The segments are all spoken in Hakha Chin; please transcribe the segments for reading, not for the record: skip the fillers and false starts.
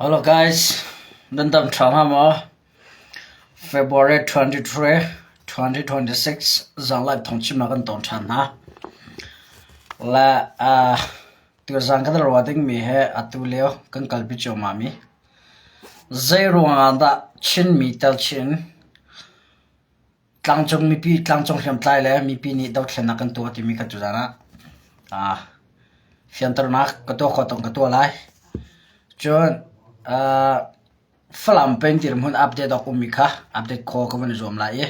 Hello guys, nan dam ṭha hnga maw? February 23, 2026 zanlai thawngchimnak kan ton ṭhan hna. Le uh, tuzan kan ruah dingmi he atu lio kan kalpi cuahmah mi. Zei ruangah dah Chinmi tel chin Tlangcung mipi, tlangcung hriamtlai le mipi nih dothlennak kan tuah timi kha tuzan ah fianternak ka tuah khawh tawng ka tuah lai. Cun Falam peng dirhmun update awk ummi kha update khawh ka van i zuam lai i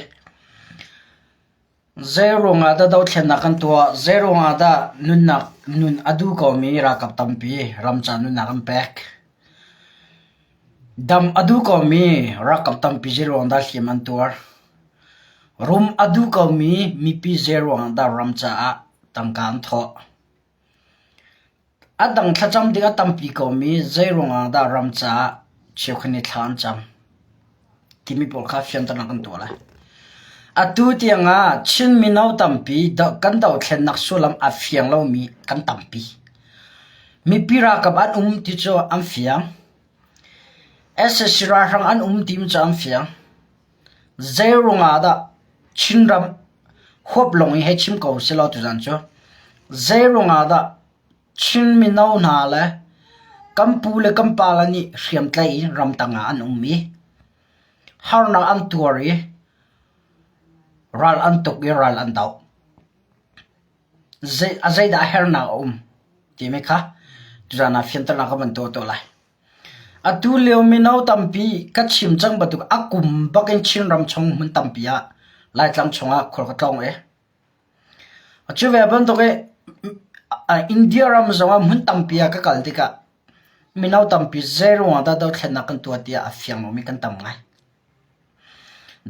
zei ruangah dah dothlennak kan tuah, zei ruangah dah nunnak nun a duh komi ralkap tampi ramca nunnak an pek. Dam a duh komi ralkap tampi zeiruang dah hliam an tuar? Rum a duh komi mipi zeiruang dah ram caah tangka an thawh? A dang thlacam ding a tampi komi zeiruang dah ram caah cheukhat nih thla an cam? Timi pawl kha fianternak kan tuah lai. Atu tiangah Chin mino tampi kan dothlennak sullam a fiang lomi kan tampi. Mipi ralkap an um ti cu an fiang. Sac ralhrang an um ti cu an fiang. Zeiruang ah dah Chinram huap lawng i hei chim ko selaw tuzan cu. Zeiruang ah dah Chin mino hna le kan pu le kan pa le nih hriamtlaih in ramtang ah an um i harnak an tuar i ral an tuk i ral an doh. Zei, a zeidah hernak a um timi kha tuzan ah fianternak ka van tuah tuah lai. Atu lio mino tampi ka chim cang bantuk a kum bak in Chinram chung hmun tampi ah Laitlang chungah khual ka tlawng i Cu ve bantuk i India ram zongah hmun tampi ah ka kal tikah mino tampi zeiruang dah dothlennak kan tuah tiah a fiang lomi kan tam ngai.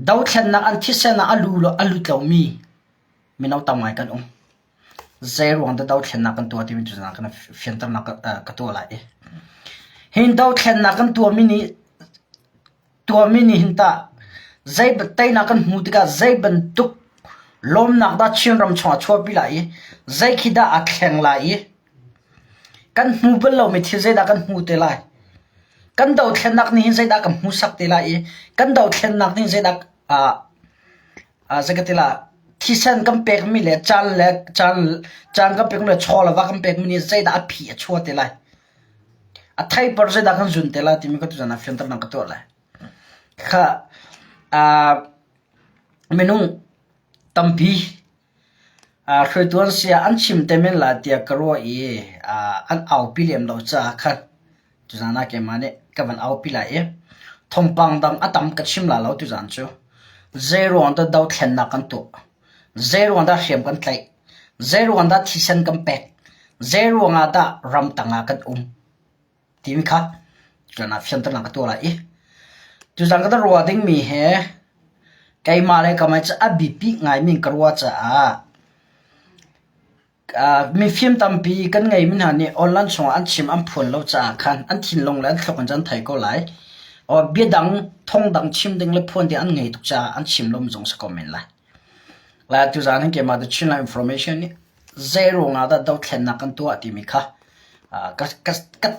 Dothlennak an thisen ah a lut lomi mino tam ngai kan um. Zeiruang dah dothlennak kan tuah timi cu kan fianternak ka tuah lai i. Hi dothlennak kan tuahmi nih Tuahmi nih hin tah zei teinak kan hmuh tikah zei bantuk lawmnak dah Chinram chungah chuahpi lai i zei khi dah aa thleng lai i kan hmu bal lomi thil zeidah kan hmu te lai? Kan dothlennak nih hin zeidah kan hmuhsak te lai i kan dothlennak nih zeidah zei ka ti la thisen kan pekmi le caan le caan caan kan pekmi le chaw le va kan pekmi nih zeidah a phi a chuah te lai? A theipar zeidah kan zun te lai timi ka tuzan ah fianternak ka tuah lai. Kha minung tampi hruaitu an si ah an chim te men lai tiah ka ruah i an aupi lem lo caah khan tuzan ah keimah nih ka van aupi lai i thawngpang dang a tam ka chim lai lo tuzan cu. Zeiruang dah dothlennak kan tuah? Zeiruang dah hriam kan tlaih? Zeiruang dah thisen kan pek? Zeiruang ah dah ramtang ah kan um? Timi kha tutan ah fianternak ka tuah lai i tuzan ka ruah dingmi he keimah le keimah cu a biapi ngaimi in ka ruah caah mifim tampi kan ngeimi hna nih online chungah an chim an phuan lo caah khan an thinlung le an thluak in an thei ko lai. Biadang thawngdang chim ding le phuan ding an ngei tuk caah an chim lo mi zong si ko men lai. Lai tuzaan hin keimah The Chinland Information nih zei ruangah dah dothlennak kan tuah timi kha ka, ka, ka,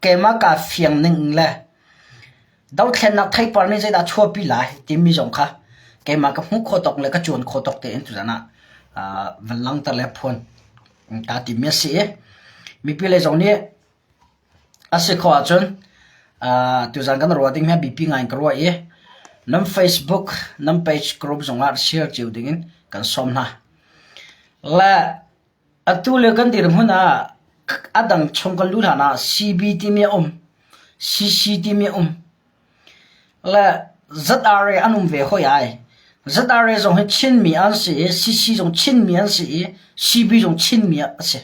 keimah kaa fiang ning le dothlennak theipar nih zeidah chuahpi lai timi zong kha keimah ka hmuh khawh tawk le ka cuan khawh tawk tein tuzaan ah van langhter le phuan kaa timi a si i mipi lei zong nih A si khawh ahcun tuzaan kan ruah ding hi biapi ngai in ka ruah i nan Facebook, nan page group zongah share cio dingin kan sawm hna. Le atu lio kan dirhmun ah a dang chung kan luh hlan ah CB timi a um, CC timi a um. Le ZRA an um ve hoi ai. ZRA zong hi Chinmi an si i CC zong Chinmi an si i CB zong Chinmi a si.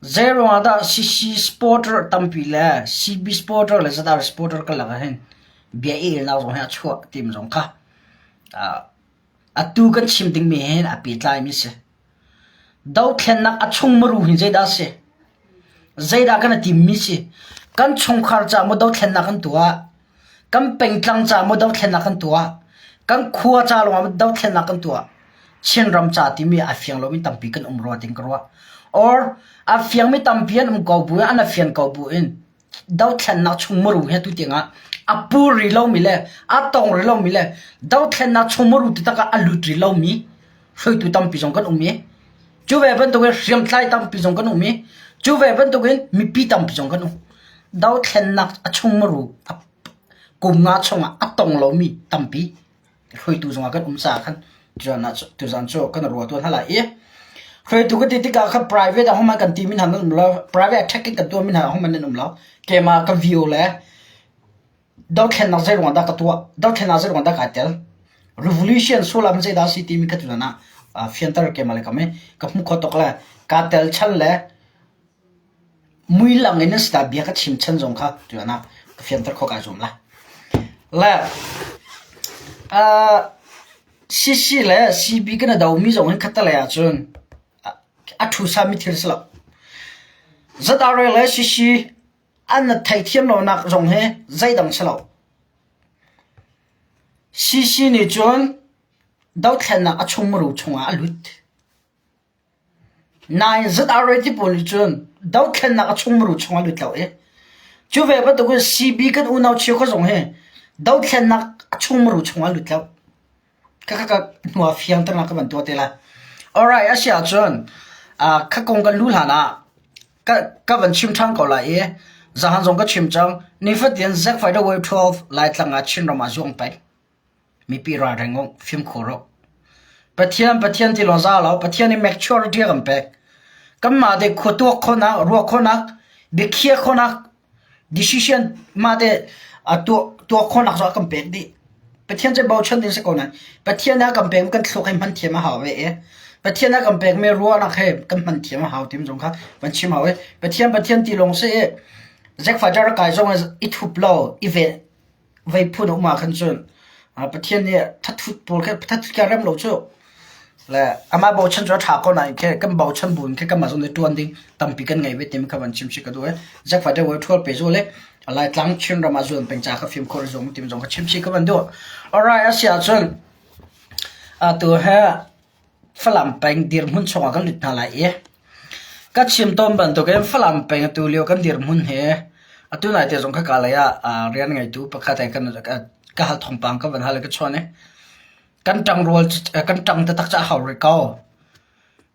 Zeiruangah dah CC supporter tampi le CB supporter le ZR supporter karlak ah hin bia i elnak zong hi a chuah timi zong kha atu kan chim dingmi he hin aa pehtlaimi a si. Dothlennak a chung maru hi zeidah a si? Zeidah kan i timmi si? Kan chungkhar caah maw dothlennak kan tuah? Kan pengtlang caah maw dothlennak kan tuah? Kan khua ca lawngah maw dothlennak kan tuah? Chinram ca timi a fiang lomi tampi kan um rua ding ka ruah. Or a fiangmi tampi an um ko bu in an a fian ko bu in Dothlennak chung muru he tu tiangah a pur rih lomi le a tong rih lomi le dothlennak chung muru taktak ah a lut rih lomi hruaitu tampi zong kan um i cu ve bantukin hriamtlai tampi zong kan um i cu ve bantukin mipi tampi zong kan um. Dothlennak a chung muru kum nga chungah a tong lomi tampi hruaitu zongah kan um caah khan tuzan cu kan ruah tuan hna lai i hruaitu ka ti tikah khan private ah hohmanh kan ti mi hna nan um lo private attacking kan tuah mi hna hohmanh nan um lo keimah ka view le dothlennak zei ruangah dah ka tuah dothlennak zei ruangah dah kai tel revolution sullam zeidah a si timi kha tuzan ah fianter keimah le kam i ka hmuh khawh tuk le kaa tel chan le Muilang in an bia ka chim chan zong kha tuan ah ka fianter khawh kai zuam lai. Le uh, CC le CB kan do mi zong hin khatalei ahcun a ṭhusa mi thil si lo. ZRA le CC an na theithiam lonak zong hi zeidang si lo. CC nih cun dothlennak a chungmuru chungah a lut. Nain ZRA ti pawl nih cun dothlennak a chungmuru chung a lut lo i cu ve bantukin CB kan unau cheukhat zong hi dothlennak a chungmuru chung a lut lo. Khakha ka hnu ah fiangternak ka van tuah te lai. Alright, a si ahcun kha kong kan luh hlan ah ka, ka van chim ṭhan ko lai i zahan zong ka chim cang. Nifatin Zack Fighter Wave 12 Laitlang ah Chinram ah zuang peng. Mipi ralring u, fimkhur u. Pathian Pathian ti lawng za lo, Pathian nih maturity a kan pek. Kanmah te khua tuak khawhnak, ruah khawhnak, biakhiah khawhnak, decision mah te tuah tuah khawhnak zong a kan pek dih. Pathian cu bochan ding si ko nain Pathian nih a kan pek kan thluak hi hman thiam a hau ve i Pathian a kan pekmi ruahnak he kan hman thiam a hau tim zong kha van chim hau i Pathian Pathian ti lawng si i Zack Fighter kai zong i thup lo i ve vei phun a um ahkhan cun Pathian nih thathut pawl kha thathut kha rem lo cu le amah bochan cu a ṭha ko nain khi kan bochan bu in khi kanmah zong nih ṭuan ding tampi kan ngei ve timi kha van chim si ka duh i Zakfa deuh i ṭhual pe zu le Laitlang Chinram ah zuan peng ca kha fimkhur i zuam timi zong kha chim si ka van duh. Alright, a si ahcun atu he Falam peng dirhmun chungah kan lut hna lai i ka chim tawn bantukin Falam peng atu lio kan dirhmun hi atu naite zong khaka lei ah rian ngeitu pakhat he kan ka hal thawngpang ka van hal i ka chawn i kan ṭangrual kan ṭang taktak cu a hau rih ko.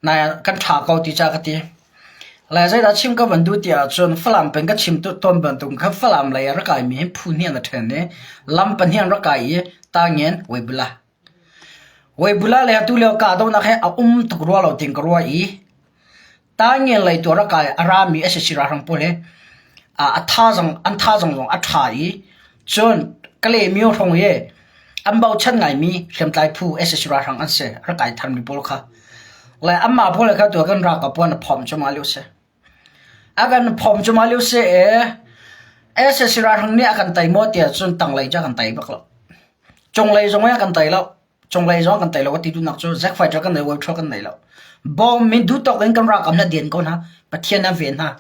Nai kan ṭha ko ti ca ka ti. Le zeidah chim ka van duh ti ahcun Falam peng ka chim tawn bantuk kha Falam lei ah rak kaimi hi phu hnih an i ṭhen i lam pahnih an rak kai i Tangen Weibula Weibula le atu lio kahdohnak hi a um tuk rua lo tiin ka ruah i Taingen lei tuar a kai a rami sac ralhrang pawl hi a thazaang an thazaang zong a ṭha i cun Kalaymyo hrawng hi an bochan ngaimi hriamtlai phu sac ralhrang an si a rak kai tharmi pawl kha. Le anmah pawl kha tu ah kan ralkap pawl an i phomh cuahmah lio a si. A kan phomh cuahmah lio si i sac ralhrang nih a kan tei maw tiah cun tanglei cu a kan tei bak lo. Cunglei zong in a kan tei lo. Cunglei zong kan tei lo ka ti duhnak cu Zack Fighter kan nei, World kan nei lo. Bom in duh tawk in kan ralkap na den ko hna. Pathian an ven hna.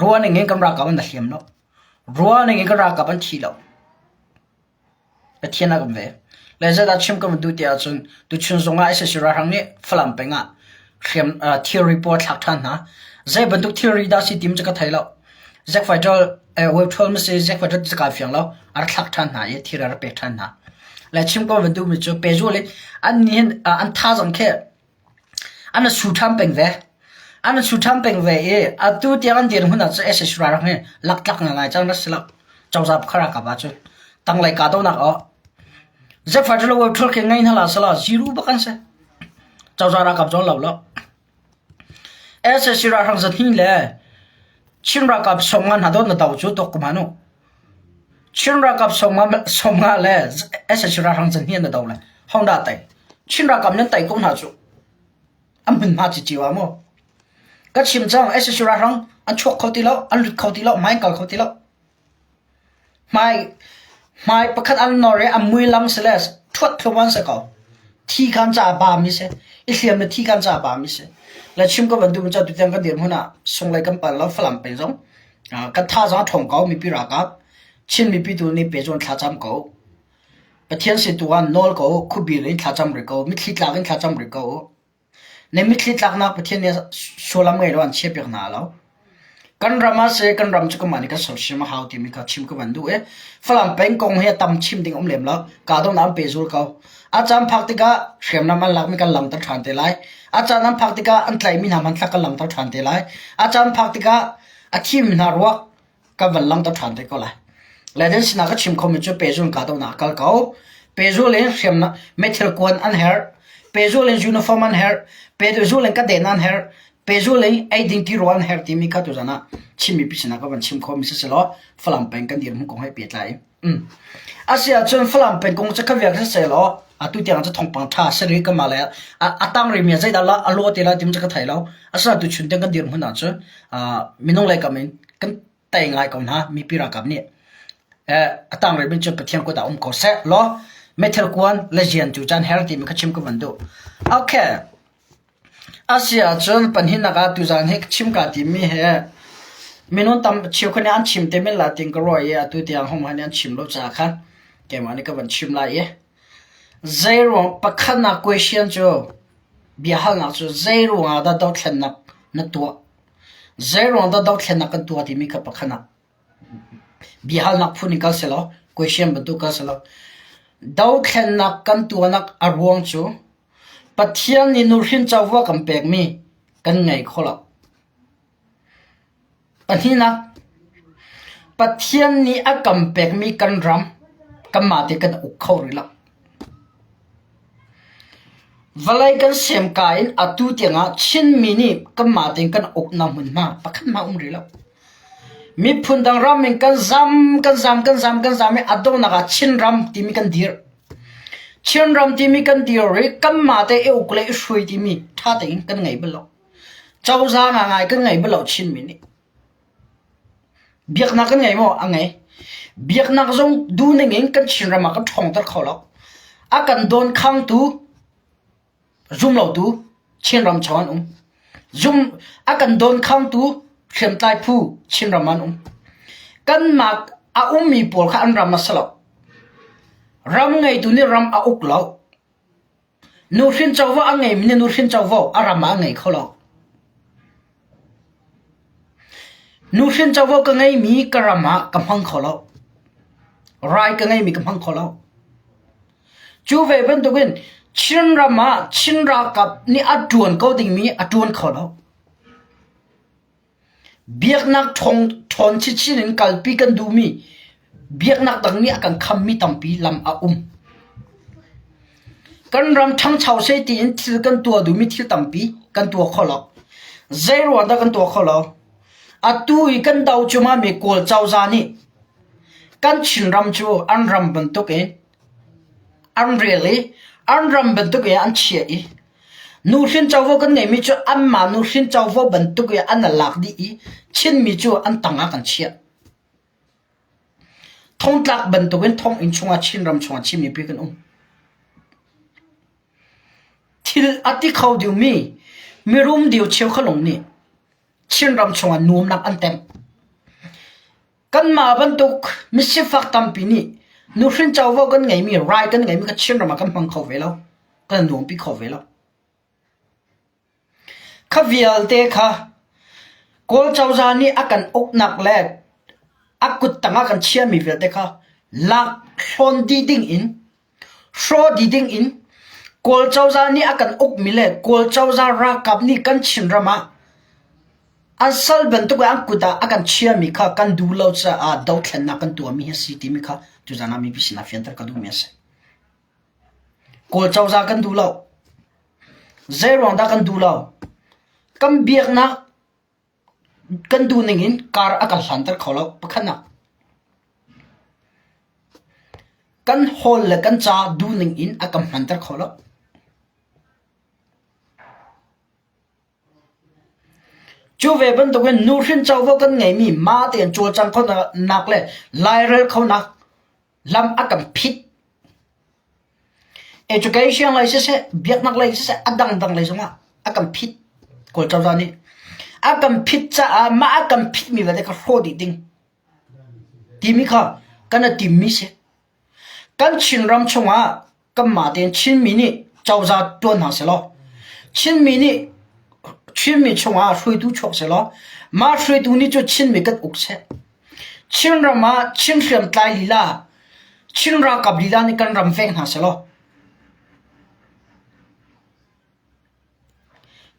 Rua ning in kan ralkap an hliam lo. Rua ning in kan ralkap an thi lo. Pathian a kan ve. Le zeidah chim ka van duh ti ahcun tuchun zong ah SSC ralhrang nih Falam peng ah hriam thilri pawl thlak ṭhan hna. Zei bantuk thilri dah si tim cu ka thei lo. Zack Fighter web troll ma si Zack Fighter ti ka fiang lo. A rak thlak ṭhan hna i thil a rak pek ṭhan hna. Le chim ka van duhmi cu pehzul in an nih hin an thazaang khi an su ṭhan peng ve. An su ṭhan peng ve i atu tiang an dirhmun ah cun SSC ralhrang hi laktlak ngaingai cang na si lo. Cozah pakhat ralkap ahcun tanglei kahdohnak ah Zack Fighter le web troll khi ngei hna la sala zero bak an si. Cozah ralkap zong lo lo. Sac ralhrang zahnih le Chin ralkap 50 hna dawt na do cu tuak kum han u. Chin ralkap 50 le sac ralhrang zahnih na do le hong dah tei. Chin ralkap nan tei ko hna cu. An hmunhma cicio ah mu. Ka chim cang sac ralhrang an chuak kho ti lo, an lut kho ti lo, hmai an kal kho ti lo. Hmai pakhat an nor i a muilang si le ṭhuat thluahmah an si ko. Thi kha an caah baami si. I hliam le thi kha an caah baami si. Le chim ka van duhmi cu atu tiang kan dirhmun ah sunglei kan pal lo Falam peng zong kan thazaang a ṭhawng ko mipi ralkap. Chin mipi tu nih pe cu an thlacam ko. Pathian sin tu ah nawl ko u, khuabil in thlacam rih ko, mitthli tlak in thlacam rih ko u. Na mitthli tlaknak Pathian nih sullam ngei lo an chiahpiak hna lo. Kan ram ah seh kan ram cu kanmah nih kan sersiam a hau timi kha chim ka van duh i Falam peng kong hi a tam chim ding um lem lo. Kahdohnak an pehzul ko. A caan phak tikah hriamnam an lakmi kan langhter ṭhan te lai. A caan an phak tikah an tlaihmi hna hmanthlak kan langhter ṭhan te lai. A caan phak tikah a thimi hna ruak kan van langhter ṭhan te ko lai. Le sinah ka chim khomi cu pehzul kahdohnak a kal ko. Pehzul in hriamnam meithal kuan an herh. Pehzul in uniform an herh. Pehzul in kaden an herh. Pehzul in eiding tirawl an herh timi kha tuzan ah Chin mipi sinah ka van chim khomi si selaw Falam peng kan dirhmun kong he pehtlai in. Asi ahcun Falam peng kong cu ka vial si selaw atu tiang cu thawngpang ṭha si rih ka mah le a tang rihmi ah zeidah a law te lai timi cu ka thei lo. Asinain tuchun tiang kan dirhmun ahcun minung lei kam in kan tei ngai ko hna mipi ralkap nih. A tang rihmi cu Pathian kut ah um ko seh law meithal kuan le zian cu caan her timi kha chim ka van duh. Okay. Asi ahcun pahnihnak ah tuzaan hi chim kaa timmi hi minung tam cheukhat nih an chim te men lai tiin ka ruah i atu tiang hohmanh nih an chim lo caah khan keimah nih ka van chim lai i zeiruang pakhatnak question cu biahalnak cu zeiruang ah dah dothlennak na tuah? Zeiruang dah dothlennak kan tuah timi kha pakhatnak biahalnak phun in kal selaw question bantuk kal selaw dothlennak kan tuahnak a ruang cu Pathian nih nuhrin covo a kan pekmi kan ngei kho lo. Pahnihnak, Pathian nih a kan pekmi kan ram kanmah te kan uk kho rih lo. Vawlei kan semka in atu tiangah Chinmi nih kanmah tein kan uknak hmunhma pakhat hmanh a um rih lo. Miphun dang ram in kan zam, kan zam, kan zam, kan zam i a donghnak ah Chinram timi kan dirh. Chinram timi kan dir i kanmah te i uk le i hruai timi ṭha tein kan ngei bal lo. Cozah ngangai kan ngei bal lo Chinmi nih. Biaknak kan ngei maw? A ngei. Biaknak zong duhning in kan Chinram ah kan ṭhawngter kho lo. A kan dawnkhangtu Zumlotu Chinram chung an um. Zum a kan dawnkhangtu hriamtlai phu Chinram an um. Kanmah a ummi pawl kha an ram a si lo. Ram ngeitu nih ram a uk lo. Nuhrin covo a ngeimi nih nuhrin covo a ram ah a ngei kho lo. Nuhrin covo ka ngeimi ka ram ah ka hmang kho lo. Rai ka ngeimi ka hmang kho lo. Cu ve bantukin Chinram ah Chin ralkap nih a ṭuan ko dingmi a ṭuan kho lo. Biaknak ṭhawn chinchin in kalpi kan duhmi biaknak dang nih a kan khammi tampi lam a um. Kan ram ṭhangcho seh tiin thil kan tuah duhmi thil tampi kan tuah kho lo. Zeiruang dah kan tuah kho lo? Atu i kan do cuahmahmi Kawl cozah nih Kan Chinram cu an ram bantukin an rel i an ram bantukin an chiah i nuhrin covo kan ngeihmi cu anmah nuhrin covo bantuk i an lak dih i Chinmi cu an tangah kan chiah. Thongtlak bantukin thonginn chungah Chinram chungah Chin mipi kan um. Thil a ti kho dingmi mirum deu cheukhat lawng nih Chinram chungah nuamnak an temh. Kanmah bantuk misifak tampi nih nuhrin covo kan ngeimi, rai kan ngeimi kha Chinram ah kan hmang kho ve lo. Kan nuampi kho ve lo. Kha vialte kha Kawl cozah nih a kan uknak le a kuttang ah kan chiahmi vialte kha lak hlawn dih ding in Hrawh dih ding in Kawl cozah nih a kan ukmi le Kawl cozah ralkap nih kan Chinram ah an sal bantuk in an kut ah a kan chiami kha kan duh lo caah dothlennak kan tuahmi hi a si timi kha tuzan ah mipi sinah fianter ka duhmi a si. Kawl cozah kan duh lo. Zeiruang dah kan duh lo? Kan biaknak Kan duhning in kar a kan hlanter kho lo. Pakhatnak, kan hawl le kan ca duhning in a kan hmanter kho lo. Cu ve bantukin nuhrin covo kan ngeimi mah tein cawlcang khonak le lairel khonak lam a kan phit. Education lei siseh, biaknak lei siseh, a dangdang lei zongah a kan phit. Kawl cozah nih a kan phit caah mah a kan phitmi vialte kha hrawh dih ding timi kha kan i timmi si. Kan Chinram chungah kanmah tein Chinmi nih cozah ṭuan hna sehlaw, Chinmi nih Chinmi chungah hruaitu chuak sehlaw, Mah hruaitu nih cu Chinmi kan uk seh. Chinram ah Chin hriamtlai lila, Chin ralkap lila nih kan ram veng hna sehlaw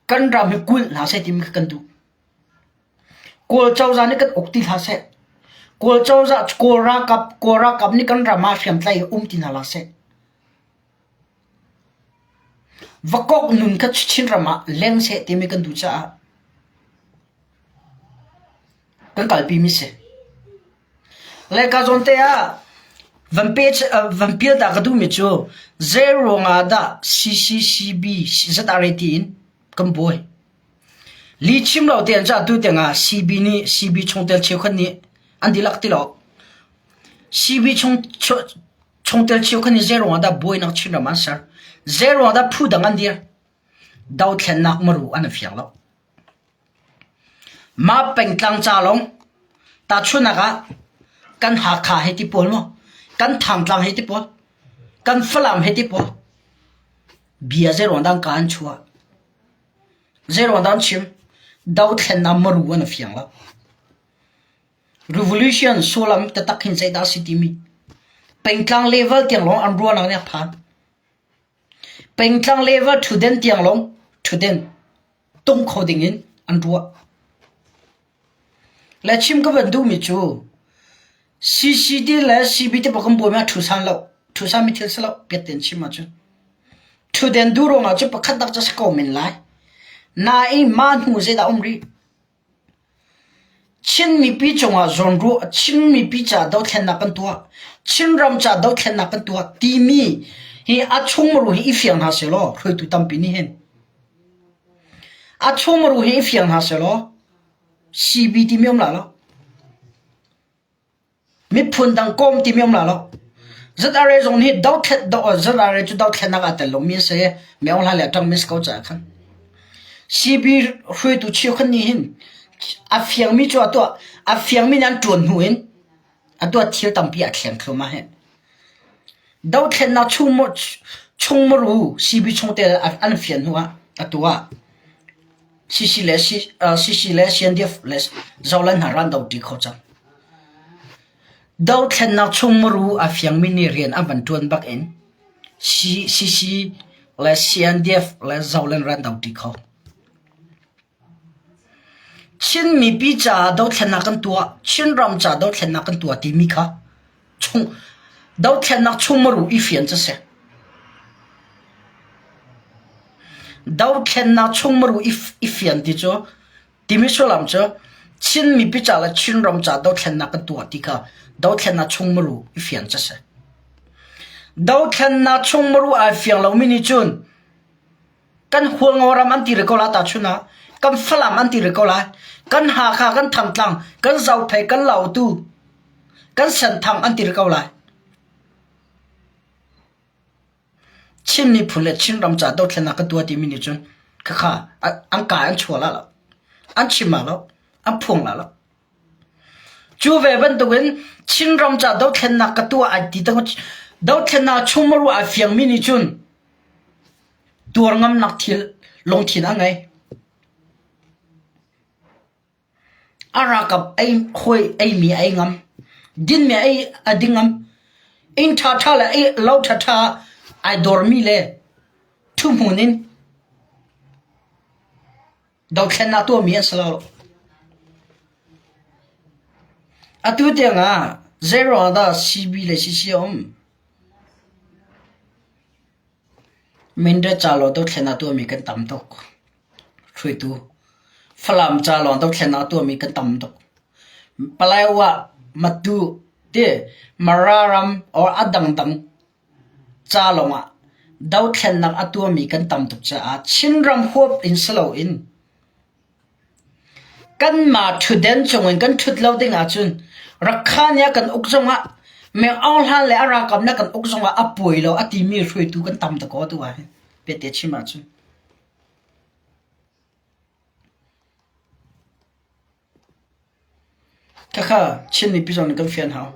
kan ram hi kulh hna seh timi kha kan duh. Kawl cozah nih kan uk ti hlah seh. Kawl cozah, Kawl ralkap, Kawl ralkap nih kan ram ah hriamtlai hi um ti hna hlah seh. Vakok nun kha Chinram ah leng seh timi kan duh caah kan kalpimi si. Le ka zawn te ah van pe van pial ta ka duhmi cu zei ruangah dah CCCB ZRA tiin kan buai. Li chim lo tein cu atu tiangah CB nih CB chungtel cheukhat nih an dihlak ti lo. CB chung Chungtel cheukhat nih zei ruangah dah buainak Chinram an ser? Zei ruangah dah phu dang an dir? Dothlennak maru an i fiang lo. Mah pengtlang ca lawng tahchunhnak ah kan Hakha hei ti pawl maw, kan Thangtlang hei ti pawl, kan Falam hei ti pawl bia zei ruangah dah an ka an chuah? Zei ruangah dah an chim? Dothlennak maru an i fiang lo. Revolution sullam taktak hin zeidah a si timi pengtlang level tiang lawng an ruahnak nih a phan. Pengtlang level ṭhutden tiang lawng ṭhutden tung kho ding in an ruah. Le chim ka van duhmi cu CCD le CB te pawl kan buaimi ah ṭhu san lo. Ṭhu sanmi thil si lo piat tein chim ahcun. Ṭhutden duh ruangah cu pakhat dak cu a si ko men lai. Nain mah hnu zeidah um rih? Chin mipi cungah zawnruah, Chin mipi ca dothlennak kan tuah, Chinram ca dothlennak kan tuah timi hi a chungmuru hi i fiang hna sehlaw hruaitu tampi nih hin a chungmuru hi i fiang hna sehlaw CB timi um la lo. Miphun dang kawm timi um la lo. ZRA zong nih dothlet do ZRA cu dothlennak aa tel lomi a si. Meo hla le a ṭangmi si ko caah khan. CB hruaitu cheukhat nih hin a fiangmi cu a tuah a fiangmi nih an ṭuan hnu in a tuah thil tampi a thleng thluahmah hi. Dothlennak chungmuru CB chungtel an fian hnu ah atu ah CC le CC le CNDF le Zoland hna ran do ṭi kho cang. Dothlennak chungmuru a fiangmi nih rian an van ṭuan bak in CC le CNDF le Zoland ran do ṭi kho. Chin mipi caah dothlennak kan tuah, Chinram caah dothlennak kan tuah timi kha chung dothlennak chungmuru i fian cu si. Dothlennak chungmuru i fian ti cu timi sullam cu Chin mipi ca le Chinram ca dothlennak kan tuah ti kha dothlennak chungmuru i fian cu si. Dothlennak chungmuru ai fiang lomi nih cun kan Hualngo ram an ti rih ko lai tahchun ah kan Falam an ti rih ko lai kan Hakha kan Thantlang kan Zophei kan Lautu kan Senthang an ti rih ko lai. Chin miphun le Chinram ca dothlennak ka tuah timi nih cun khakha an ka an chuah la lo an chim la lo an phuang la lo cu ve bantukin Chinram ca dothlennak ka tuah ai ti tak dothlennak chungmaru ai fiangmi nih cun tuar ngamnak thil lungthin a ngei A ralkap ei hawi eimi a ei ngam. Dinmi ei a ding ngam. Inn ṭhaṭha le ei lo ṭhaṭha ai dawrmi le ṭhuhmun in dothlennak tuahmi an si lo. Atu tiang ah zei ruangah dah CB le CC a um? Mindat ca law dothlennak tuahmi kan tam tuk. Hruaitu Falam ca lawng dothlennak a tuahmi kan tam tuk. Palaiwah, Matu ti Mara ram or a dangdang ca lawngah dothlennak a tuahmi kan tam tuk caah Chinram huap in si loin kanmah ṭhutden cungin kan ṭhut lo ding ahcun Rakhine nih a kan uk zongah Meng Aung Hlaing le a ralkap nih a kan uk zongah a puai lo a timi hruaitu kan tam tuk ko atu ahhin biate chim ahcun. Khakha Chin mipi zong nih kan fian hau.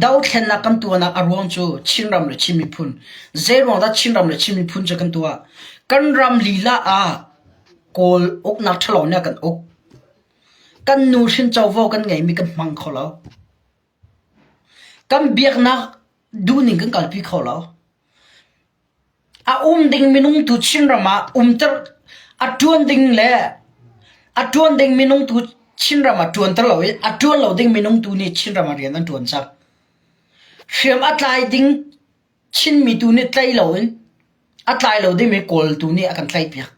Dothlennak kan tuahnak a ruang cu Chinram le Chin miphun. Zei ruang dah Chinram le Chin miphun cu kan tuah? Kan ram lila ah Kawl uknak ṭhalo nih a kan uk. Kan nuhrin covo kan ngeimi kan hmang kho lo. Kan biaknak duhning kan kalpi kho lo. A um ding minung tu Chinram ah umter a ṭuan ding le a ṭuan ding minung tu Chinram ah ṭuanter lo i a ṭuan lo ding minung tu nih Chinram ah rian an ṭuan cang. Hriam a tlai ding Chinmi tu nih tlaih loin a tlai lo dingmi Kawl tu nih a kan tlaihpiak.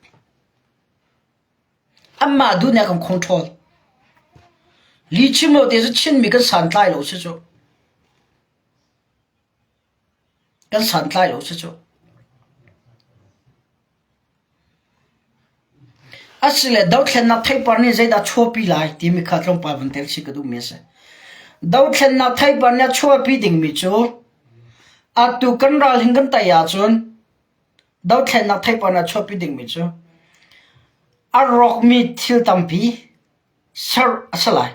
Anmah duh nih a kan control. Lihchim lo te cu Chinmi kan santlai lo si cu. Kan santlai lo si cu. Asile dothlennak theipar nih zeidah chuahpi lai timi kha tlawmpal van tel chih ka duhmi a si. Dothlennak theipar nih a chuahpi dingmi cu atu kan ral hin kan tei ahcun dothlennak theipar nih a chuahpi dingmi cu a rawkmi thil tampi ser a si lai.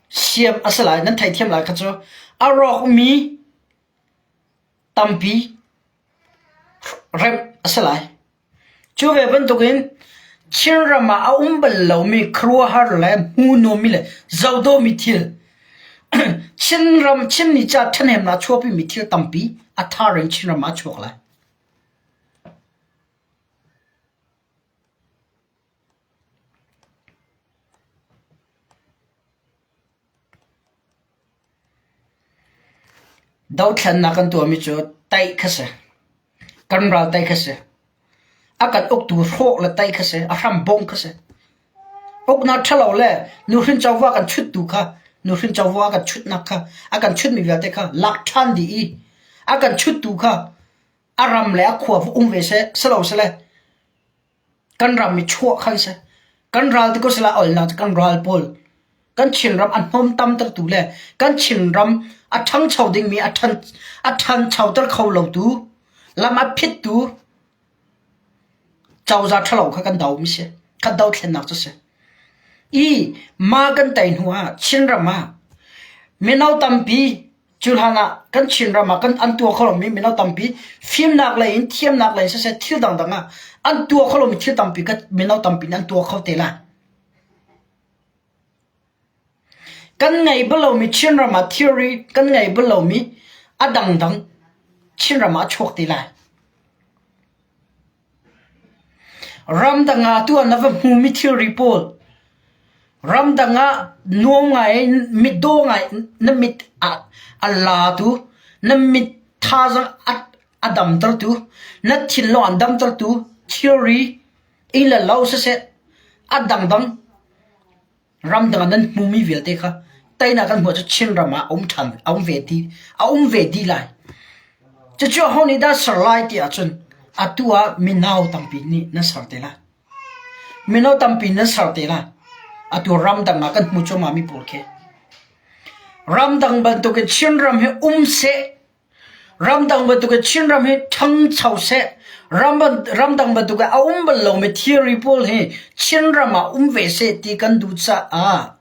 Siam a si lai. Nan theithiam lai kha cu. A rawkmi tampi remh a si lai. Cu ve bantukin Chinram ah a um bal lomi khuaruahhar le hmuhnuammi le zohdawhmi thil Chinram Chinmi ca ṭhahnemnak a chuahpimi thil tampi a thar in Chinram ah a chuak lai. Dothlennak kan tuahmi cu taih kha si. Kan ral taih kha si. A kan uktu hrawh le taih kha si. A hram bongh kha si. Uknak ṭhalo le nuhrin covo a kan chuttu kha nuhrin covo a kan chutnak kha a kan chutmi vialte kha lak ṭhan dih i a kan chuttu kha a ram le a khua va um ve seh, si lo sile Kan ram i chuah khan si. Kan ral ti ko sila olnak cu kan ral pawl kan Chinram a hnawmtamtertu le kan Chinram a ṭhangcho dingmi a ṭhan a ṭhanchoter kho lotu lam a phittu cozah ṭhalo kha kan domi si. Kan dothlennak cu si. I ma kan tei hnu ah Chinram ah mino tampi Cu hlan ah kan Chinram ah kan an tuah kho lomi mino tampi fimnak lei in thiamnak lei in siseh thil dangdang ah an tuah kho lomi thil tampi kan mino tampi nih an tuah kho te lai. Kan ngei bal lomi Chinram ah thilri kan ngei bal lomi a dangdang Chinram ah a chuak te lai. Ramdang ah tuah na va hmumi thilri pawl ramdang ah nuam ngai in mitdaw ngai na mit ah a latu, na mit thazaang a damtertu, na thinlung an damtertu thilri inn le lo siseh a dangdang Ramdang ah nan hmumi vialte kha teinak kan hmuh cu Chinram ah a um ṭhan a um ve ti a um ve dih lai. Cucu aho nih dah ser lai ti ahcun atu ah mino tampi nih nan ser te lai. Mino tampi nan ser te lai. Atu ramdang ah kan hmu cuahmah mi pawl khi. Ramdang bantukin Chinram hi um seh Ramdang bantukin Chinram hi ṭhangcho seh. Ramdang bantukin a um bal lomi thilri pawl hi Chinram ah um ve seh ti kan duh caah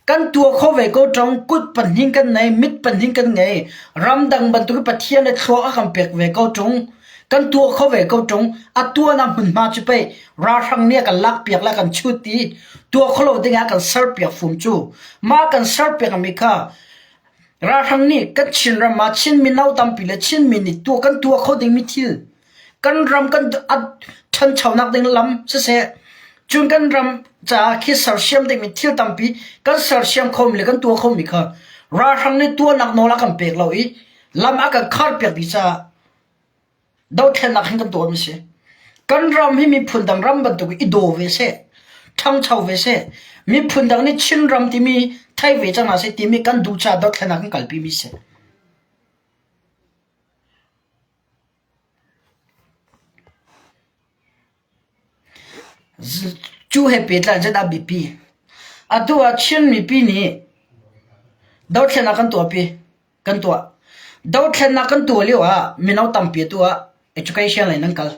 kan tuah kho ve ko ṭung. Kut pahnih kan nei, mit pahnih kan ngei. Ramdang bantukin Pathian le thluak a kan pek ve ko ṭung. Kan tuah kho ve ko ṭung. A tuahnak hmunhma cu pei ralhrang nih a kan lakpiak le a kan chut i tuah kho lo dingah a kan serpiak fum cu. Mah kan serpiakmi kha Ralhrang nih kan Chinram ah Chin mino tampi le Chinmi nih tuah kan tuah kho dingmi thil kan ram kan a ṭhanchonak ding lam siseh cun kan ram caah khi sersiam dingmi thil tampi kan sersiam khomi le kan tuah khomi kha ralhrang nih tuahnak nawl a kan pek lo i lam a kan kharpiak dih caah Dothlennak hin kan tuahmi si. Kan ram hi miphun dang ram bantuk i daw ve seh, ṭhangcho ve seh, miphun dang nih Chinram timi thei ve cang hna seh timi kan duh caah dothlennak kan kalpimi si. Cu he pehtlai in zeidah biapi? Atu ah Chin mipi nih dothlennak kan tuahpi. Kan tuah. Dothlennak kan tuah lio ah mino tampi atu ah education lei nan kal.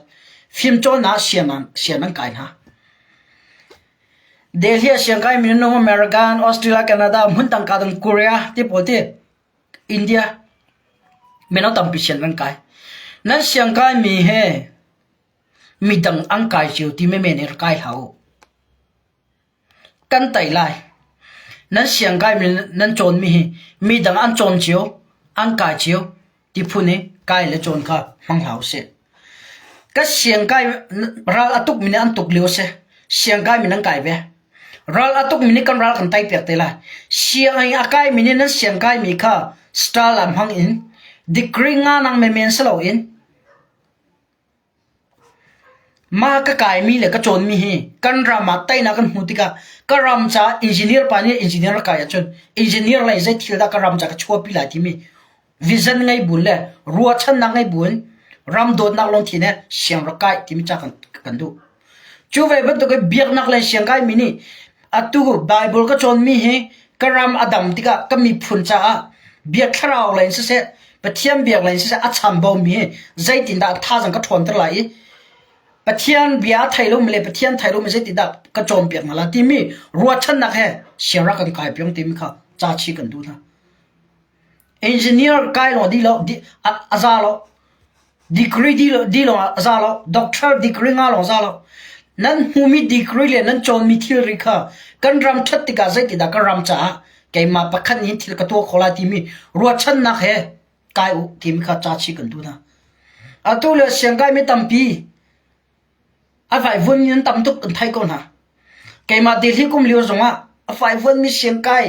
Fimcawnnak sian sian an kai hna. Delhi ah siang kai minung American, Australia, Canada, hmun dang ka dang Korea ti pawl ti India mino tampi sian kan kai. Nan siang kai mi he midang an kai cio ti men in kai hau. Kan tei lai. Nan siangkaimi nan cawnmi hi midang an cawn cio, an kai cio ti phun i kai le cawn kha hmang hlah usih. Ka siangkai ral a tukmi nih an tuk lio a si. Siangkaimi nan kai ve. Ral a tukmi nih kan ral kan tei piak te lai. Sianginn a kaimi nih nan siangkaimi kha style ah hmang in degree nga nang menmen si loin Mah ka kaimi le ka cawnmi hi kan ram ah teinak kan hmuh tikah ka ram caah engineer pa nih engineer a kai ahcun engineer lei zei thil dah ka ram caah ka chuahpi lai timi vision ngei buin le ruahchannak ngei buin ram dawtnak lungthin he siang rak kai timi ca kan, kan duh. Cu ve bantuk in biaknak le siang kaimi nih atu Bible ka cawnmi hi ka ram a dam tikah ka miphun caah bia thlarau lei in siseh Pathian biak lei in siseh a chambaumi hi zeitindah thazaang ka ṭhawnter lai i Pathian bia a thei lomi le Pathian thei lomi zeitindah ka cawnpiak hna lai timi ruahchannak he siang rak kan kai piak timi kha ca chih kan duh hna. Engineer kai lawng dih lo a za lo. Degree dih lawng ah a za lo. Doctor degree nga lawng za lo. Nan hmumi degree le nan cawnmi thilri kha kan ram ṭhat tikah zeitindah kan ram caah keimah pakhat nih thil ka tuah khawh lai timi ruahchannak he kai u timi kha ca chih kan duh hna. Atu le siangkaimi tampi A vaivuanmi an tam tuk kan theih ko hna. Keimah Delhi kum lio zongah a vaivuanmi siangkai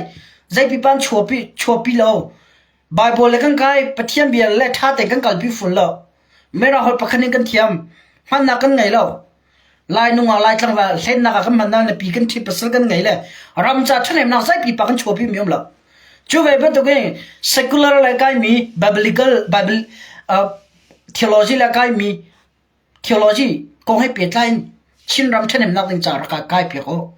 zeipipa an chuahpi, chuahpi lo. Bible le kan kai, Pathian bia le ṭha tein kan kalpi fun lo. Mera holh pakhat in kan thiam. Hmannak kan ngei lo. Lai nungak, Lai tlangval hlennak ah kan hman na pi kan ṭhi pasal kan ngei le ram ca ṭhahnemnak zeipipa kan chuahpi mi um lo. Cu ve bantukin secular le kaimi biblical Bible uh, theology le kaimi Theology kong he pehtlai in Chinram ṭhahnemnak ding ca rak kai piak u.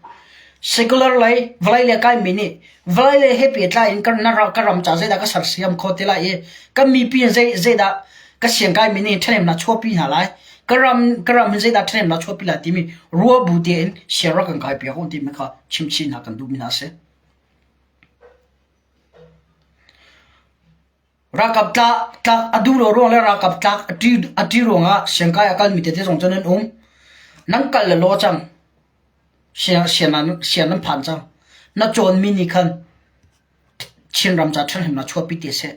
Secular lei vawlei le kaimi nih vawlei lei he pehtlai in kan ka ram ca zeidah ka sersiam kho ti lai i kan mipi in zei zeidah ka siang kaimi nih ṭhahnemnak chuahpi hna lai. Ka ram ka ram in zeidah ṭhahnemnak chuahpi lai timi ruah bu tein siang rak kan kai piak u timi kha chimchin hna kan duhmi hna a si. Ralkap tlak a duh lo ruang le ralkap tlak a ṭih ruangah siangkai a kalmi tete zong cu nan um. Nan kal le law cang. Sian nan phan cang. Na cawnmi nih khan Chinram ca ṭhahnemnak chuahpi te seh.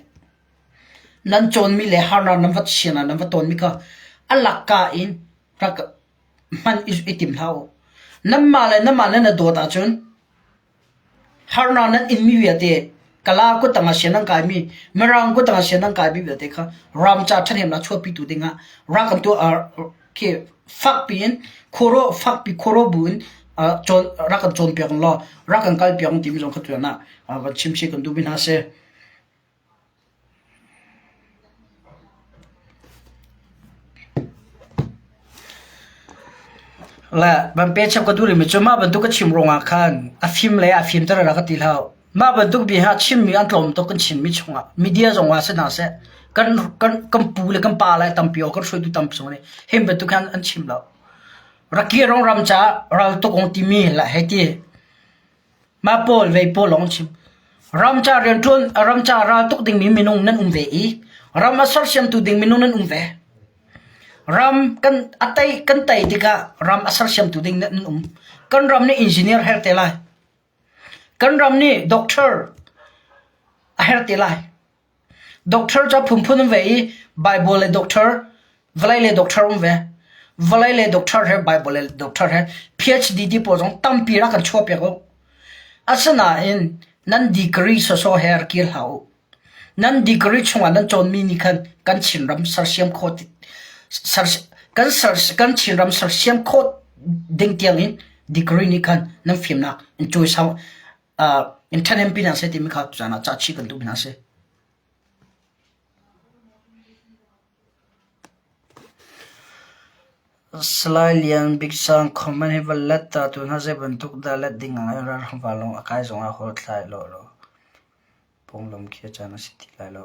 Nan cawnmi le harnak nan va sian ah nan va tawnmi kha a lakka in rak hman i tim hlah u. Nanmah le nanmah nan i dawt ahcun Harnak nan inmi vialte Kala kuttang ah sian nan kaimi, Mirang kuttang ah sian nan kaimi vialte kha ramca ṭhahnemnak chuahpitu dingah rak kan tuah khi fakpi in khuaruah fakpi khuaruah bu in cawn rak kan cawnpiak law rak kan kalpiak timi zong kha tuan ah van chimchih kan duhmi hna a si. Le van pe chap ka duh rihmi cu mah bantuk ka chim ruangah khan a fim le a fimter a rak ka ti hlah. Mah bantuk bia hi a chimmi an tlawm tuk kan Chinmi chungah. Media zong ah si hna seh, kan, kan, kan pu le kan pa le tampi o kan hruaitu tampi zong nih hi bantuk hin an chim lo. Rakirong ram caah ral tuk ong timi la hei ti. Mah pawl vei pawl lawng chim. Ram ca rianṭuan ram ca ral tuk dingmi minung nan um ve i ram a sersiamtu ding minung nan um ve. Ram kan a tei kan tei tikah ram a sersiamtu ding nan um. Kan ram nih engineer her te lai. Kan ram nih doctor a her te lai. Doctor cu a phunphun um ve i Bible le doctor, vawlei le doctor um ve. Vawlei le doctor he Bible le doctor he PhD ti pawl zong tampi rak kan chuahpiak u. Asinain nan degree sawsawh he rak kir hlah u. Nan degree chungah nan cawnmi nih khan kan Chinram sersiam khawh kan ser kan Chinram sersiam khawh ding tiangin degree nih khan nan fimnak in cawisang in ṭhahnempi hna seh timi kha tuzaan ah cah chih kan duh hna si. Salai Lian Bik Sang comment hi va let ta tu hna zei bantuk dah let ding ah ralhrang vanlawng a kai zong ah holh thlai lo lo phunglam khi caan a si ti lai lo.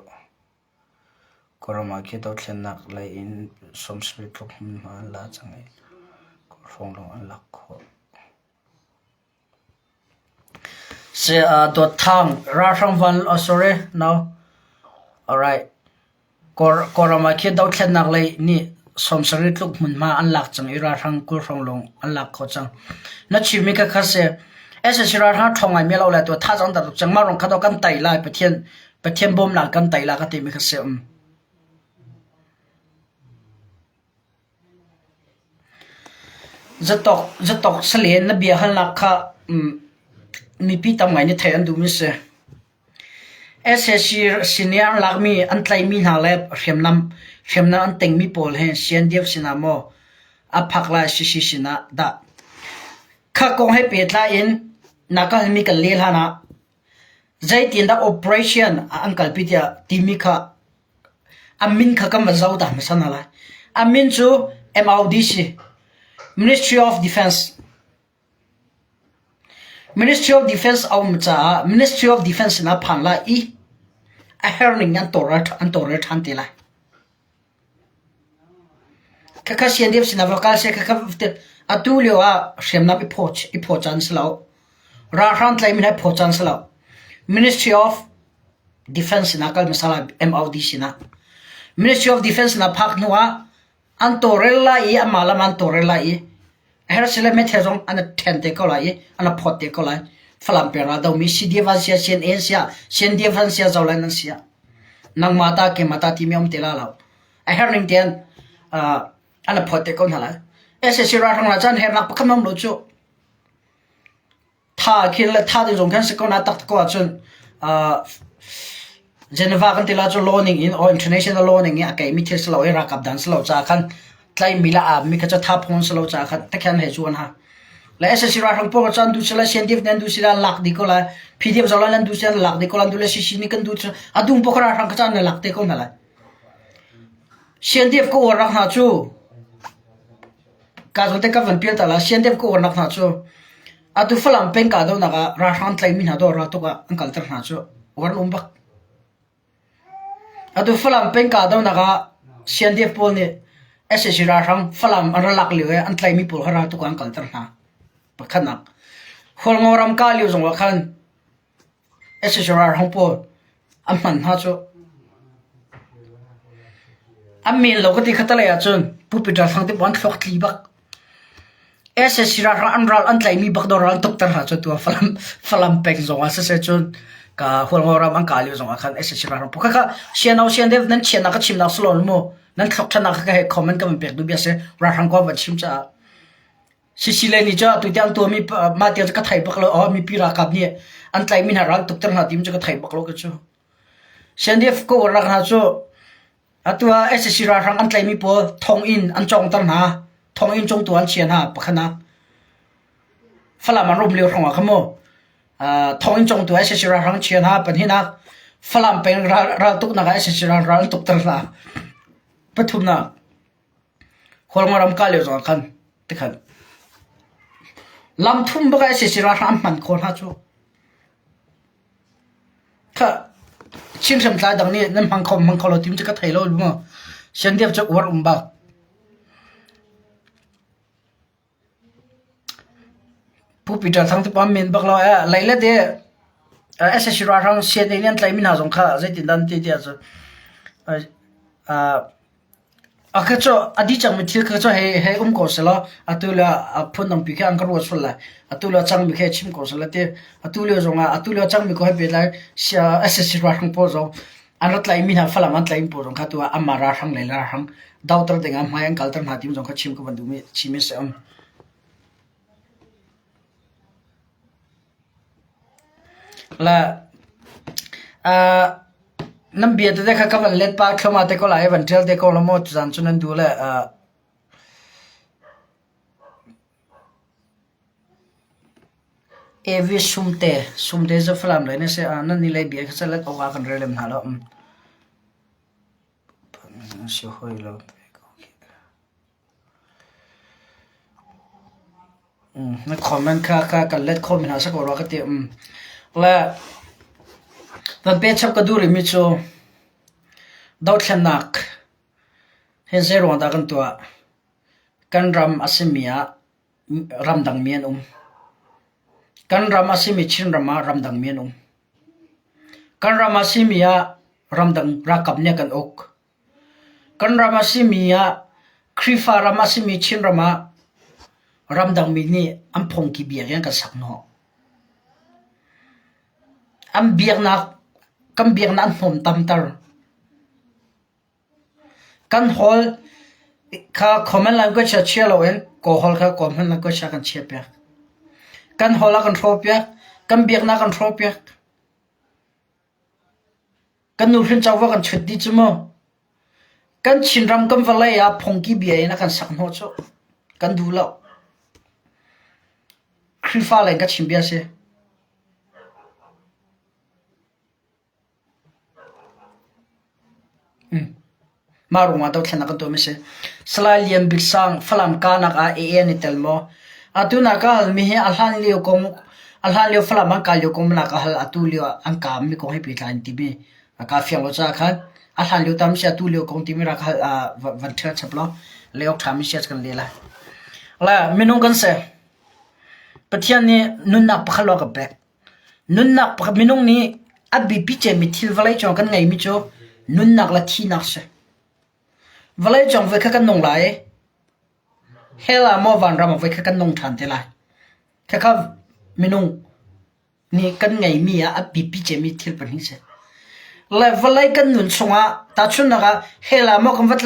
Kawlram ah khi dothlennak lei in 70 tluk hmunhma an la cang i kawlhrawng lawng an lak khawh. Dawt Thang, ralhrang van, oh sorry, no. Alright. Kawlram ah khi dothlennak lei nih 70 tluk hmunhma an lak cang i ralhrang 20 hrawng lawng an lak khawh cang. Na chimmi kha kha si. SSC ralhrang ṭhawng ngai mi lo le tu thazaang dah tuk cang mah rong kha to kan tai lai Pathian Pathian bawmnak kan tai la ka timi kha si um. Zatok zatok salen na bia halnak kha um, mipi tam ngai nih theih an duhmi si. Sac senior lakmi an tlaihmi hna le hriamnam hriamnam an tengmi pawl hi CNDF sinah maw a phak lai CC sinah dah? Kha kong he pehtlai in na ka halmi kan leh hlan ah zeitindah operation an kalpi tiah timi kha a min kha kan van zoh ta hmasa hna lai. A min cu MODC Ministry of Defense Ministry of Defense a um caah Ministry of Defense sinah phan lai i a herning an tawlrel ṭhan te lai. Khakha CNDF sinah va kal seh khakha atu lio ah hriamnam i phaw i phaw caan si lo. Ralhrang tlaihmi hna i phaw caan si lo. Ministry of Defense sinah kal hmasa lai MOD sinah. Ministry of Defense sinah phak hnu ah An tawlrel lai i anmah lam an tawlrel lai i a herh sile meithel zong an ṭhen te ko lai i an phawt te ko lai. Falam peng ral domi CDF an sia, CNA an sia, CNDF an sia, Zoland an sia. Nangmah ta keimah ta timi um te la lo. A herh ning tein uh, an phawt te ko hna lai. SAC ralhrang la chan hernak pakhat um lo cu. Tha khi le tha ding zong khan si ko na tak ko ahcun uh, Geneva kan ti la cu law ning in or international law ning in a kei mi thil si lo i ralkap dan si lo ca khan tlai mi la ap mi kha cu tha phung si lo ca khan takhian he chu an ha le SSC ralhrang pawl chan du sila CNDF nan du sila lak di ko la PDF zola nan du sila lak di ko lan du le CC ni kan du chu adung pok ralhrang ka chan na lak te ko na lai CNDF ko war rak hna cu Ka zawn te ka van pial ta la sian deuh ka uarnak hna cu atu Falam peng kahdohnak ah ralhrang tlaihmi hna dawr tuk ah an kalter hna cu uar an um bak. Atu Falam peng kahdohnak ah CNDF pawl nih sac ralhrang Falam an ra lak lio i an tlaihmi pawl kha ral tuk ah an kalter hna. Pakhatnak. Hualngo ram kah lio zong ah khan Sac ralhrang pawl an hman hna cu an men lo ka ti khatalei ahcun Pu Peter Thang te an thluak tli bak. Sac ralhrang an ral an tlaihmi bak dawr an tukter hna cu tu Falam Falam peng zong ah siseh cun ka Hualngo ram an kah lio zong ah khan sac ralhrang pawl khakha siano sian deuh nan chiatnak ka chimnak si lo mu nan thluak ṭhatnak kha ka he comment ka van pek duh bia si ralhrang ko van chim caah Sicily nih cun atu tiang tuahmi mah tiang cu ka thei bak lo. Oh, mipi ralkap nih an tlaihmi hna ral tukter hna timi cu ka thei bak lo ka cu. CNDF ka uarnak hna cu atu ah sac ralhrang an tlaihmi pawl thonginn an cawngter hna. Thonginn cungtu an chia hna pakhatnak. Falam an rum lio hrawng ah kha mu. Thonginn cawngtu sac ralhrang chia hna pahnihnak. Falam peng ral, raltuknak ah sac ralhrang an tukter hna. Pathumnak. Khualngaram kah lio zongah khan tikhan lam thum bak ah sac ralhrang an hman khawh hna cu. Khah Chin hriamtlai dang nih nan hmang kho hmang kho lo timi cu ka thei lo mu. CNDF cu uar um bak. Pu Peter Thang cu pam men bak lo eh lei le te sac ralhrang CNA nih an tlaihmi hna zong kha zeitindah an ti tiah cun a kha cu a dih cangmi thil kha cu hei hei um ko selaw atu le a phundangpi khi an ka ruat sual lai. Atu le a cangmi khi chim ko selaw ti atu lio zongah atu lio a cangmi ko hei pehtlai sac ralhrang pawl zong an rak tlaihmi hna Falam an tlaihmi pawl zong kha tu ah anmah ralhrang le ralhrang dohter ding ah hmai an kalter hna timi zong kha chim ka van duhmi chim a si. La uh, nan bia tete kha ka van let pa thluahmah te ko lai van ṭial te ko la maw tuzaan cu nan duh le uh, Evi Sumte, Sumte cu Falam lei na si. Nan nih lei bia kha let awk ah kan rel lem hna lo. Si hoi lo. Na comment kha kha kan let khawh mi hna si ko rua ka ti. Le van pe chap ka duh rihmi cu dothlennak hi zei ruang dah kan tuah? Kan ram a simi ah ramdang mi an um. Kan ram a simi Chinram ah ramdang mi an um. Kan ram a simi ah ramdang ralkap nih a kan uk. Kan ram a simi ah Khrihfa ram a simi Chinram ah ramdang mi nih an phungki biakinn an kan sak hnawh. An biaknak kan biaknak an hnawm tamter. Kan hawl kha common language ah chia loin Kawl holh kha common language ah kan chiahpiak. Kan hawl a kan hrawhpiak. Kan biaknak kan hrawhpiak. Kan nuhrin covo kan chut dih cu mu. Kan Chinram kan vawlei ah phungki bia in a kan sak hnawh cu. Kan duh lo. Khrihfa lei in ka chim bia si. Mah ruangah dothlennak kan tuahmi a si. Salai Lian Bik Sang Falam kahnak ah AA an i tel maw? Atu na ka halmi hi a hlan lio kong a hlan lio Falam an kai lio kong na ka hal atu lio an kaammi kong he pehtlai in timi kaa fiang lo caah khan a hlan lio tam si atu lio kong timi rak hal van ṭhial chap law leh awk ṭhami sia kan leh lai. La minung kan si. Pathian nih nunnak pakhat lawng a kan pek. Nunnak pakhat minung nih a biapi cemmi thil vawleicung ah kan ngeimi cu nunnak le thihnak a si. Vawleicung voikhat kan nung lai i hell ah maw vanram ah voikhat kan nung ṭhan te lai. Khakha minung nih kan ngeimi ah a biapi cemmi thil pahnih a si. Le vawlei kan nun chungah tahchunhnak ah hell ah maw kan va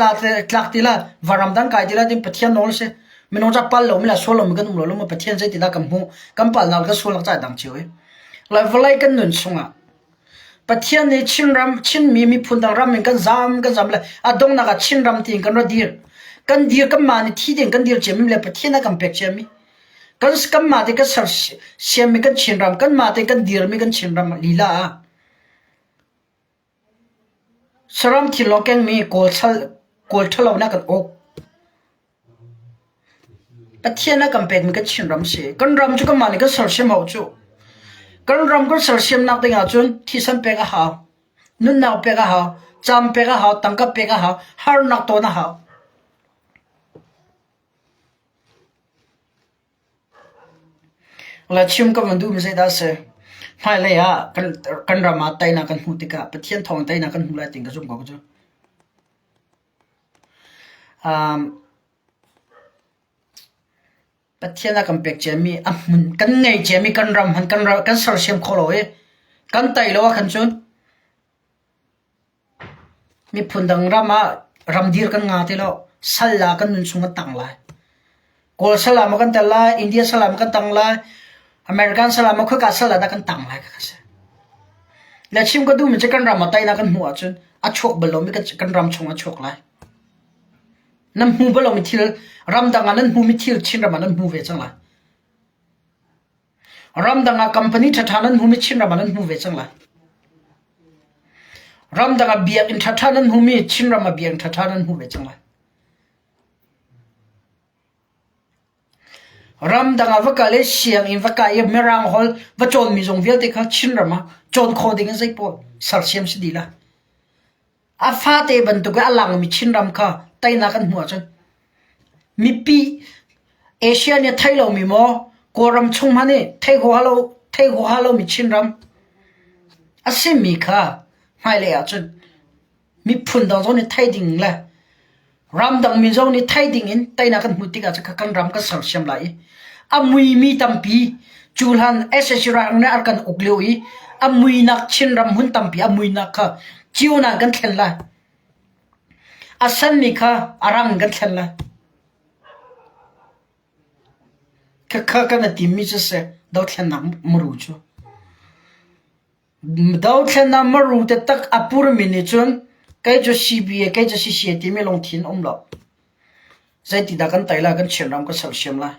tlak ti lai, vanram dang kai ti lai tiin Pathian nawl a si. Minung ca pal lomi le sual lomi kan um lo lo Pathian zeitindah kan hmuh, kan palnak kan sualnak ca dang cio i. Le vawlei kan nun chungah Pathian nih Chinram, Chinmi miphun dang ram in kan zam, kan zam le a donghnak ah Chinram tiin kan ra dir. Kan dir kanmah nih thi ding kan dir ciami le Pathian a kan pek ciami. Kan kanmah te kan ser siammi kan Chinram, kanmah te kan dirmi kan Chinram lila ah Saram thil lawng kengmi Kawl ṭhalo nih a kan uk. Pathian a kan pekmi kan Chinram a si. Kan ram cu kanmah nih kan sersiam hau cu. Kan ram kan sersiamnak ding ahcun thisen pek a hau, nunnak pek a hau, caan pek a hau, tangka pek a hau, harnak tawn a hau. Le chim ka van duhmi zeidah a si? Hmailei ah kan ram ah teinak kan hmuh tikah Pathian thawng in teinak kan hmu lai ti ka zumh ko cu. Pathian a kan pek ciami a hmun kan ngei ciami kan ram han kan sersiam khawh lo i kan tei lo ahkhan cun Miphun dang ram ah ramdir kan nga ti lo. Sal ah kan nun chung kan tang lai. Kawl sal ah maw kan tel lai, India sal ah maw kan tang lai, American sal ah maw khoika sal ah dah kan tang lai kha si. Le chim ka duhmi cu kan ram ah teinak kan hmuh ahcun a chuak bal lomi kan ram chung a chuak lai. Nan hmu bal lomi thil ramdang ah nan hmumi thil Chinram ah nan hmu ve cang lai. Ramdang ah company ṭhaṭha nan hmumi Chinram ah nan hmu ve cang lai. Ramdang ah biakinn ṭhaṭha nan hmumi Chinram ah biakinn ṭhaṭha nan hmu ve cang lai. Ramdang ah va kal i sianginn va kai i Mirang holh va cawnmi zong vialte kha Chinram ah cawn khawh ding in zeipaoh sersiam si dih lai. A fate bantuk i a langmi Chinram kha teinak an hmuh ahcun mipi Asia nih a thei lomi maw Kawlram chung hmanh i thei huaha lo thei huaha lomi Chinram a simi kha hmailei ahcun miphun dang zong nih thei ding le ramdang mi zong nih thei ding in teinak kan hmuh tikah cun kan ram kan sersiam lai i a muimi tampi cu hlan sac ral nih an kan uk lio i a muinak Chinram hmun tampi a muinak kha cio na kan thlen lai a sanmi kha a rang in kan thlen lai khakha kan i timmi cu si dothlennak muru cu Dothlennak maru taktak a purmi nih cun kei cu CBA kei cu CCA timi lungthin um lo. Zeitidah kan tei lai kan Chinram kan sersiam lai.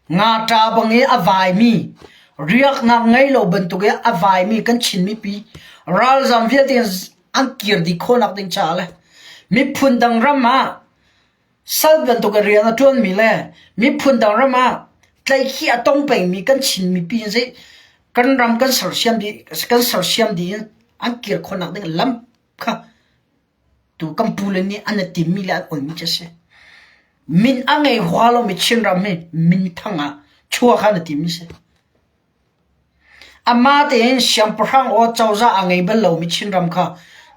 Ngakṭa bang i a vaimi riaknak ngei lo bantuk i a vaimi kan Chin mipi ralzam vialte an kir dih khawhnak ding caah le miphun dang ram ah Sal bantuk in rian a ṭuanmi le miphun dang ram ah tlaihkhih a tong pengmi kan Chin mipi zei kan ram kan sersiam dih kan sersiam dih in an kir khawhnak ding lam kha tu kan pule nih an i timmi le an onmi cu a si. Min a ngei hua lomi Chinram hi minthang ah chuah kha an i timmi si. Amah tein siangpahrang aw cozah a ngei bal lomi Chinram kha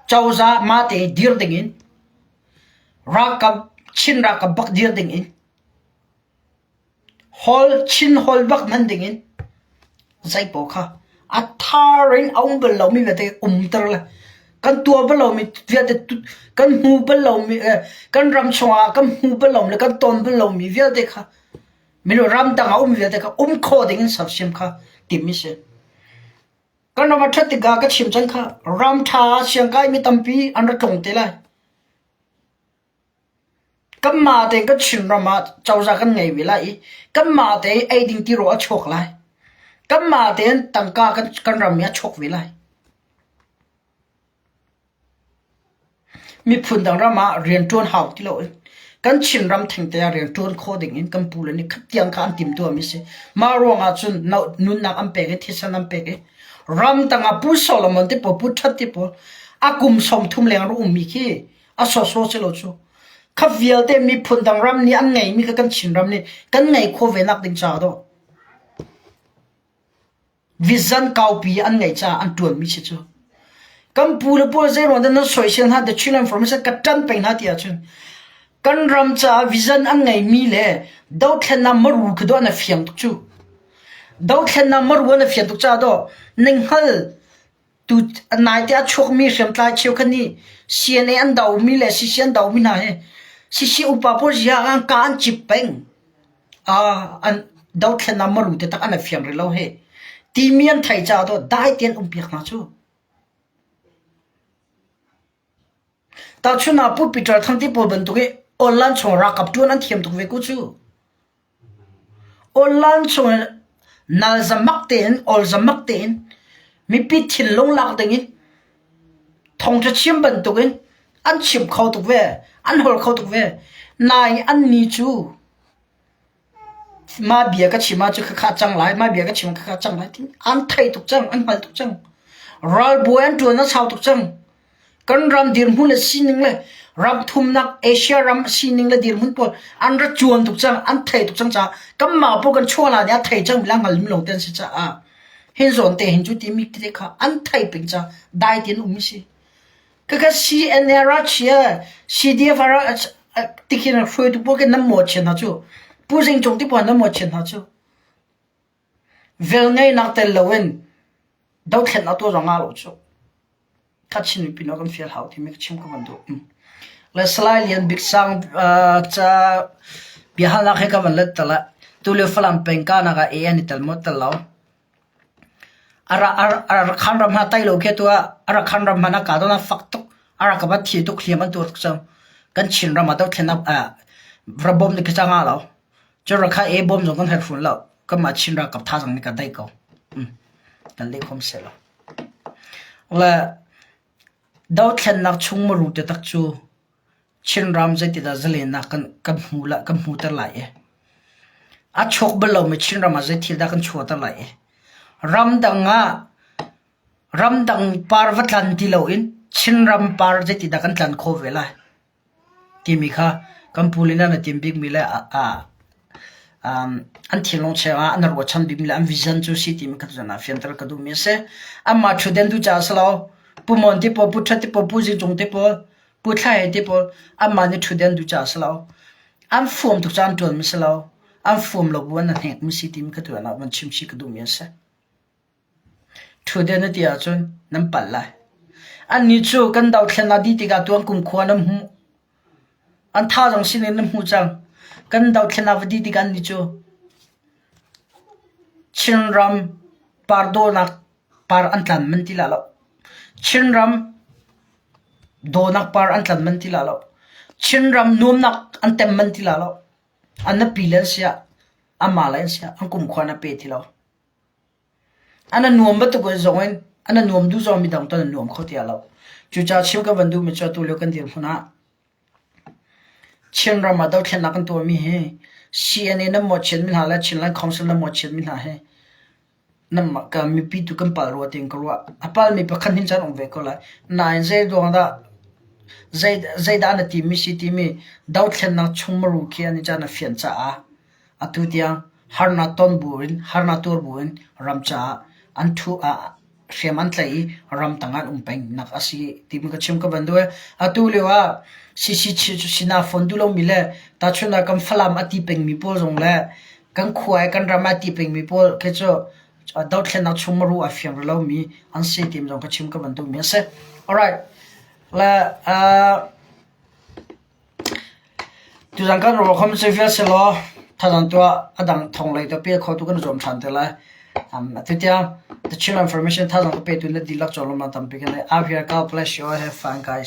cozah mah tein dir dingin Ralkap Chin ralkap bak dir ding in Hall Chin hall bak hman ding in zeipaoh kha. A thar in a um bal lomi vialte umter le kan tuah bal lomi vialte kan hmu bal lomi kan ram chungah kan hmu bal lomi le kan ton bal lomi vialte kha minu ramdang ah um vialte kha um khawh ding in sersiam kha timh a si. Kan ram a ṭhat tikah ka chim cang kha ram ṭha ah siangkai mi tampi an ra tlung te lai. Kanmah tein kan Chinram ah cozah kan ngei ve lai i kanmah tein eiding tirawl a chuak lai. Kanmah tein tangka kan ram i a chuak ve lai. Miphun dang ram ah rianṭuan hau ti loin kan Chinram thengte ah rianṭuan khawh dingin kan pule nih khatiang kha an timhtuahmi a si. Mah ruangah cun nunnak an pek i thisen an pek i ramtang ah Pu Solomon te pawl, Pu That te pawl a kum 30 leng a rak ummi khi a sawsawh si lo cu. Kha vialte miphun dang ram nih an ngeimi kha kan Chinram nih kan ngei khawh ve nak ding caah dawh vision kaupi an ngeih caah an ṭuanmi si cu. Kan pu le pawl zeiruang dah nan soisel hna the Chinland Information ka ṭan peng hna ti ahcun kan ram caah vision an ngeimi le dothlennak maru khi dawh an fiang tuk cu. Dothlennak maru an fiang tuk caah dawh ning hngal Tu naite a chuakmi hriamtlai cheukhat nih CNA an domi le CC an domi hna hi CC upa pawl ziah an ka an cip peng. Ah, an dothlennak maru te tak an i fiang rih lo hi. Timi an theih caah dawh dai tein um piak hna cu. Tahchun ah Pu Peter Thang ti pawl bantuk i online chung ralkap ṭuan an thiam tuk ve ku cu. Online chung in nal zamak tein, awl zamak tein mipi thinlung lak dingin thawngṭha chim bantukin an chim kho tuk ve, an holh kho tuk ve. Nain annih cu mah bia ka chim ahcun khakha a cang lai, mah bia ka chim ah khakha a cang lai ti an theih tuk cang, an hngalh tuk cang. Ralbawi an ṭuan a sau tuk cang. Kan ram dirhmun le sining le ram thumnak Asia ram sining le dirhmun pawl an ra cuan tuk cang, an thei tuk cang caah kanmah pawl kan chuah hlan i a thei cang mi le a hngal mi lawng te an si caah hin zawn te hin cu timi tete kha an thei peng caah dai tein um si. Kaka CNA ra chia CDF ra tikhin hruaitu pawl ke nan maw chian hna cu Pu Zing Cung ti pawl nan maw chian hna cu velngeihnak tel loin dothlennak tuah zong ngah lo cu. Kachin mipi no kan fial hau timi ka chim ka van duh. Le Salai Lian Bik Sang ca biahalnak he ka van let tal ah tulio Falam peng kahnak ah AN i tel maw tel lo. Arakhan ram hna tai lo khi tu ah Arakhan ram hna ka don a fak tuk Arak ba thi tuk hliam an tuar tuk cang. Kan Chin ram ah dothlennak rabom ni ka cha nga lo. Cu rakha e bom zong kan her fun lo. Kanmah Chin ralkap thazaang nih ka dai ko. Kan leh khom seh lo. Le dothlennak chung maru te tak cu Chinram zeitidah zalennak kan kan hmu la kan hmuter lai i a chuak bal lomi Chinram ah zei thil dah kan chuahter lai i ramdang ah ramdang par va tlan ti loin Chinram par zeitidah kan tlan khawh ve lai. Timi kha kan pu le nan a tim bikmi le an thinlung chengah an ruahchan bikmi le an vision cu si timi kha tuzan ah fianter ka duhmi a si. Anmah ṭhutden duh caah a si lo. Pu Mon te pawl, Pu Ṭhat te pawl, Pu Zing Cung te pawl, Pu Thla He te pawl anmah nih ṭhutden duh caah a si lo. An fuam tuk caah an ṭuanmi si lo. An fuam lo bu an hnekmi si timi kha tuzan ah van chim chih ka duhmi a si. Ṭhutden na ti ahcun nan palh lai. Annih cu kan dothlennak dih tikah tuan kumkhua nan hmuh. An thazaang sinin nan hmuh cang. Kan dothlennak va dih tikah annih cu Chinram par dawhnak par an tlan manh ti lah lo. Chinram dawhnak par an tlan manh ti lah lo. Chinram nuamnak an tem manh ti lah lo. An nupi le an siah, anmah le an siah, an kumkhua na pe ti lo. An a nuam bantuk in zong in an a nuam duh zong midang ton an nuam kho tiah lo. Cucaah chim ka van duhmi cu atu lio kan dirhmun ah Chinram ah dothlennak kan tuahmi hi CNA nan mawhchiatmi hna le Chinland Council nan mawhchiatmi hna hi nanmah ka mipi tu kan palh rua tiin ka ruah. A palmi pakhat hin cun um ve ko lai. Nain zei ruang dah zei zeidah na timi si timi dothlennak chung maru khi an i caan a fian caah Atu tiang harnak ton buin harnak tuar buin ram caah an thu ah hriam an tlaih i ramtang ah an um peng nak a si timi ka chim ka van duh. Atu lio ah CC sinah phone duh lomi le tahchunhnak kan Falam a ti pengmi pawl zong le kan khua i kan ram a ti pengmi pawl khi cu. Dothlennak chung maru a fiang rih lomi an si ti zong ka chim ka van duhmi a si. Alright. Le uh, tuzan kan ruakham cu vial selaw thazang tuah a dang thong lei tu pe kho tu kan zuam ṭhan te lai. Um, atu tiang the Chin information thazang ka petu na dihlak cawlawm tampi kan nei. Out here, God bless you all. Have fun, guys.